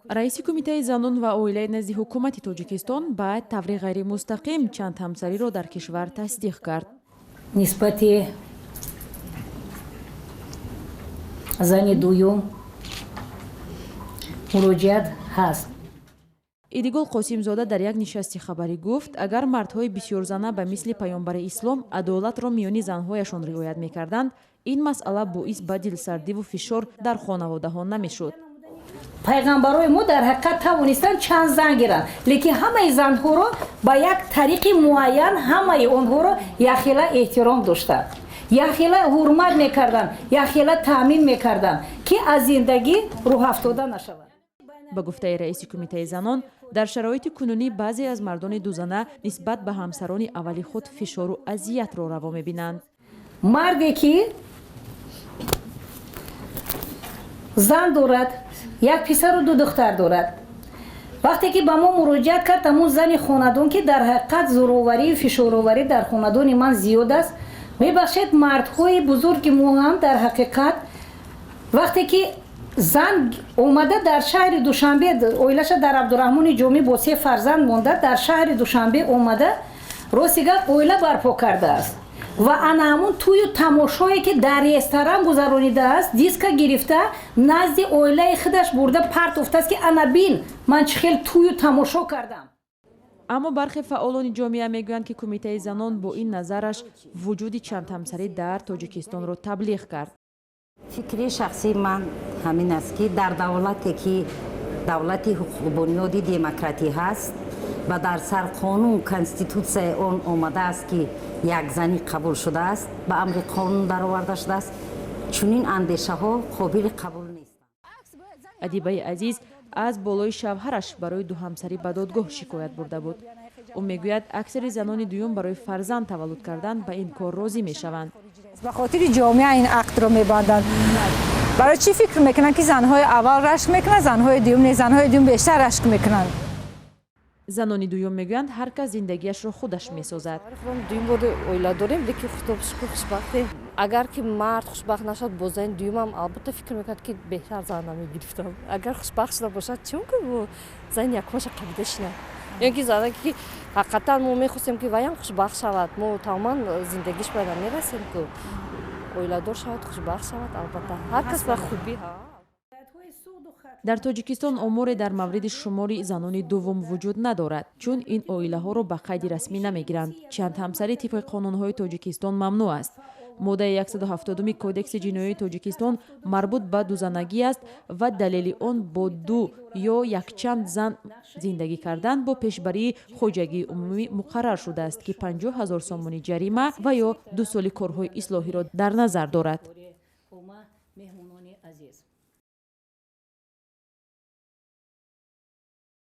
Раиси Кумитаи занон ва оилаи назди ҳукумати Тоҷикистон ба таври ғайримустақим чандҳамсариро дар кишвар тасдиқ кард. Нисбати зани дуюм муроҷиат ҳаст. Идигул Қосимзода дар як нишасти хабарӣ гуфт, агар мардҳои бисёрзана ба мисли паёмбари ислом адолатро миёни занҳояшон риоят мекарданд, ин масъала боис ба дилсардиву фишор дар хонаводаҳо намешуд. Пайғамбарои мо дар ҳақиқат тавонистанд чанд зан гиранд, лекин ҳамаи занҳоро ба як тариқи муайян, ҳамаи онҳоро якхела эҳтиром доштанд, якхела ҳурмат мекарданд, якхела таъмин мекарданд, ки аз зиндагӣ рӯҳафтода нашавад. Ба гуфтаи раиси Кумитаи занон, дар шароити кунунӣ баъзе аз мардони дузана нисбат ба ҳамсарони аввали худ фишору азиятро раво мебинанд. Марде ки зан дорад, як писару ду духтар дорад, вақте ки ба мо муроҷиат кард, ҳамун зани хонадон, ки дар ҳақиқат зӯроварию фишороварӣ дар хонадони ман зиёд аст. Мебахшед, мардҳои бузурги мо ҳам дар ҳақиқат вақте ки зан омада дар шаҳри Душанбе, оилаша дар Абдураҳмони Ҷомӣ бо се фарзанд монда, дар шаҳри Душанбе омада, рости гап, оила барпо кардааст ва ана ҳамун тӯю тамошое, ки дар ресторан гузаронидааст, диска гирифта, назди оилаи худаш бурда партофтааст, ки ана бин, ман чӣ хел тӯю тамошо кардам. Аммо бархе фаъолони ҷомеа мегӯянд, ки Кумитаи занон бо ин назараш вуҷуди чандҳамсарӣ дар Тоҷикистонро таблиғ кард. Фикри шахсии ман ҳамин аст, ки дар давлате, ки давлати ҳуқуқбунёди демократӣ ҳаст ва дар сарқонун конститутсияи он омадааст, ки якзанӣ қабул шудааст, ба амри қонун дароварда шудааст, чунин андешаҳо қобили қабул нестанд. Адибаи Азиз аз болои шавҳараш барои дуҳамсарӣ ба додгоҳ шикоят бурда буд. Ӯ мегӯяд, аксари занони дуюм барои фарзанд таваллуд кардан ба ин кор розӣ мешаванд. Ба хотири ҷомеа ин ақдро мебанданд. Барои чӣ фикр мекунанд, ки занҳои аввал рашк мекунанд, занҳои дуюм не? Занҳои дуюм бештар рашк мекунанд. Занони дуюм мегӯянд, ҳар кас зиндагиашро худаш месозад. Дуюм бор оила дорем, лекин худо шукр, хушбахтем. Агар ки мард хушбахт нашавад бо зани дуюмам, албатта, фикр мекунад, ки беҳтар зан намегирифтам. Агар хушбахт шуда бошад, чӣ мумкин бо зани якумаша қабида шинад? Ё ки зане ки ҳақиқатан мо мехостем, ки ваям хушбахт шавад, мо тамоман зиндагиш бояд мерасем, ку оиладор шавад, хушбахт шавад. Албатта, ҳар кас ба хубӣ. Дар Тоҷикистон оморе дар мавриди шумори занони дуввум вуҷуд надорад, чун ин оилаҳоро ба қайди расмӣ намегиранд. Чандҳамсарӣ тибқи қонунҳои Тоҷикистон мамнӯъ аст. Моддаи 170-уми Кодекси ҷиноии Тоҷикистон марбут ба дузанагӣ аст ва далели он бо ду ё якчанд зан зиндагӣ кардан бо пешбарии хоҷагии умумӣ муқаррар шудааст, ки 50 000 сомонӣ ҷарима ва ё 2 соли корҳои ислоҳиро дар назар дорад.